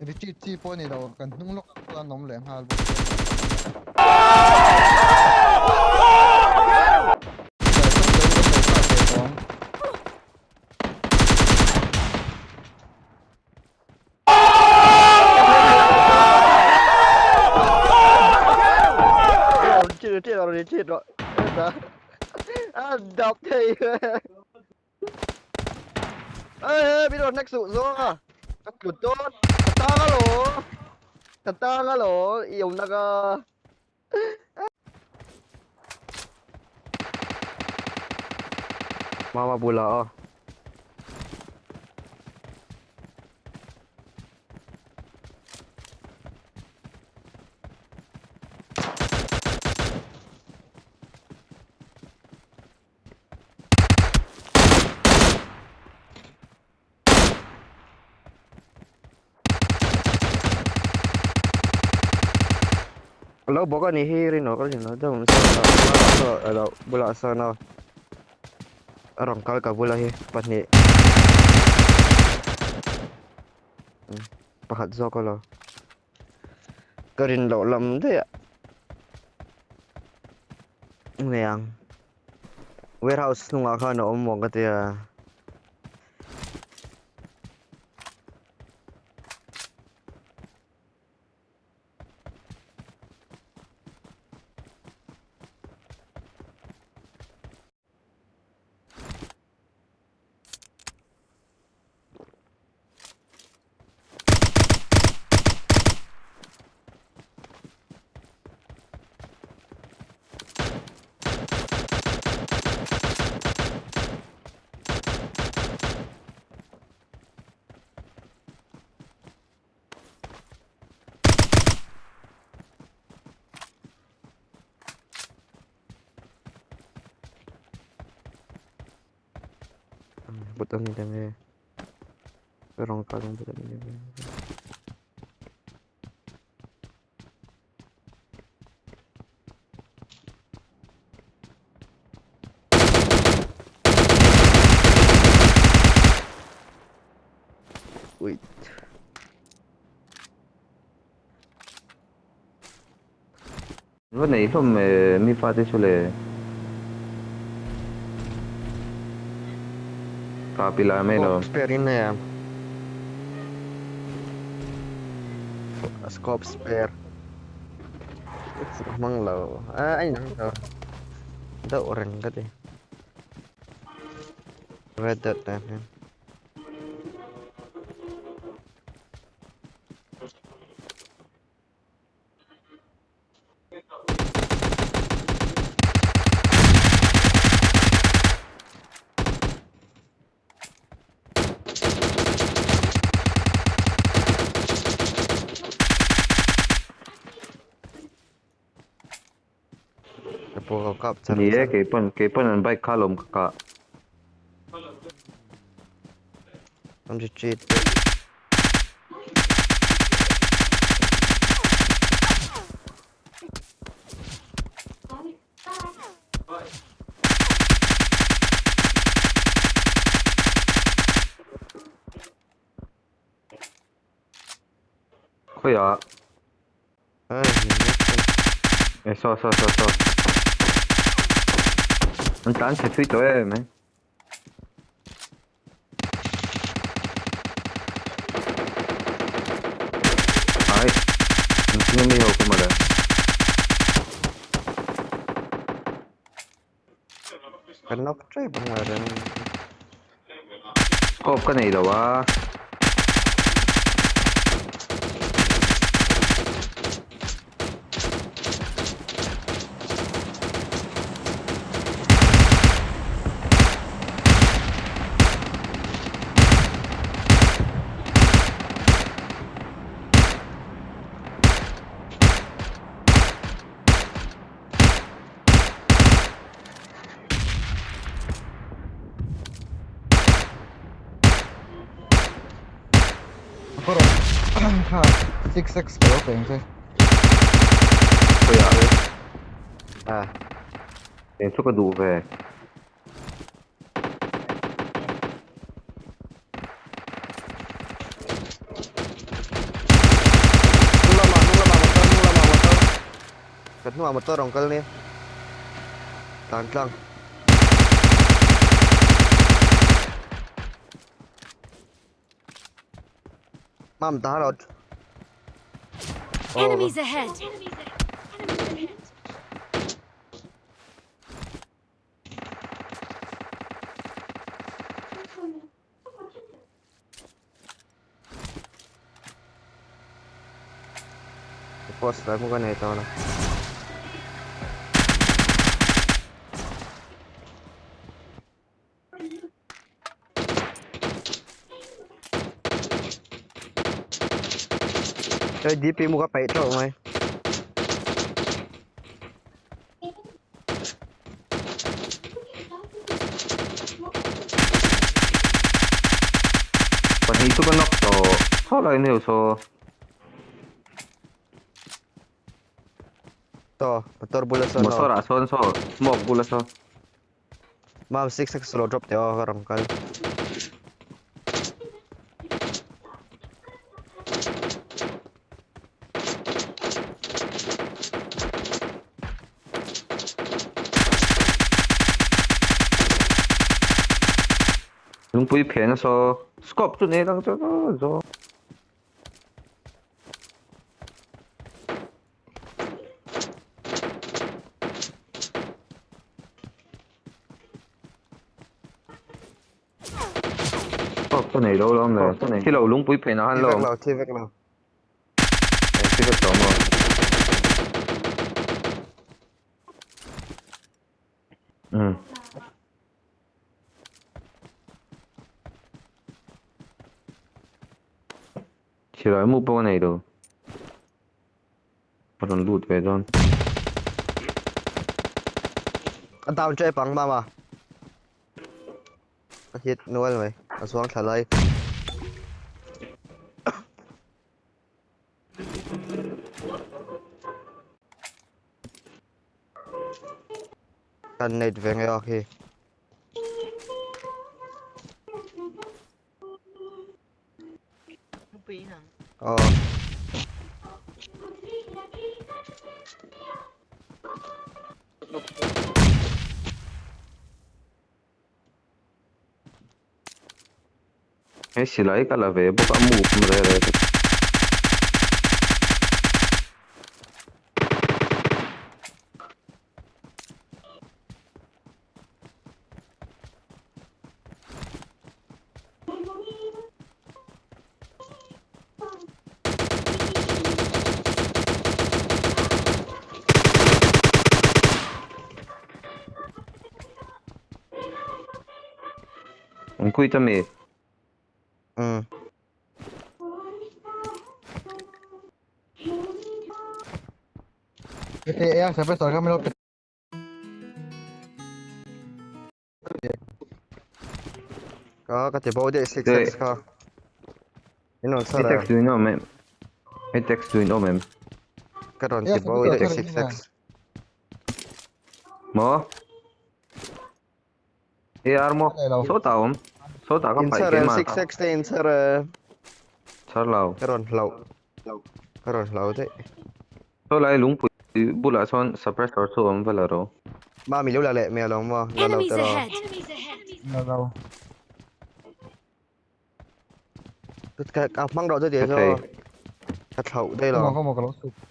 Retreat chi pawh a ni lo, kan hnung lawkah chuan an awm leh nghal bawk sia. Dap thei Ê, biết rồi next dụ rồi. Các chuột tốt. Ta ngã lỗ. Ta ngã lỗ, yêu nắc. Mama bula aw. Lo bawk a ni hi rinawk a rinawk deuh ang saw a lo bulah sawn a a rawn kal ka bula hi pahnih pakhat zawk a lo ka rin loh lam daih a niang warehouse hnungah khan a awm maw ka tia. But ang ina nge rawng kal ang but ang ina nge. Wait. Va nei hlawm e mi fate chu le. Kapi lai mai lo. Scope spare in nei a. Scope spare. Hmang lo. A a inang lo. Deuh reng ka ti. Red dot nen hian. Ni e keipawn keipawn an bike kha lawm ka kah. An retreat. Khawiah? E saw saw saw saw. An tlan chhe thui tawh em mai. Ai. An chunga mi ho ka mawle. Kan knock tep ang reng. Scope ka nei lo a. Kha 6x ka lo peng che. Khawiah? Ah. Eng chu ka duh ve. Ka hnungah motor rawn kal nia. Tlan tlang. Mam ta lo. Enemies ahead! Post lai mu ka nei tawh lo. Ê, DP mu ka paih tawh mai. Pahnih chu ka knock tawh. Saw lai neu saw. Saw, motor bula saw. Motor ah sawn saw, smoke bula saw. Mam 6x lo drop teh aw ka rawn kal. Lungpui phen a saw. Scope chu nei lang chu zo. Scope chu nei lo lawm le. Thi lo lungpui phen ah han Thi vek lawm. lo, thi vek lo. Thi vek lo maw? Umm. Silai mu pawh a nei lo. A rawn lut ve dawn. A down tep ang mama. A hit nual mai. A zuang thla lai. Kan net ve nge khi. Aw. He silai ka la ve bawk a move re re. An quit ami. Umm. Ka ka ti bo deuh 6x kha. In rawn chhar a. I text duin awm em? I text duin awm em? Ka rawn ti bo deuh 6x. Maw? AR maw? Sawtah awm. Sawtah ka paih Inchhar keimah. 6x te inchhar a. Chhar lo. Ka rawn hlauh. Ka rawn hlau daih. Saw lai lungpui bulah sawn suppressor chu awm vel aro. Mami lo la leh mai alawm maw? La lo Enemies te rawh. ahead! La lo. Ka hmang rawh chu tih chu. Ka thlauh daih lo. Ka maw ka lo suk.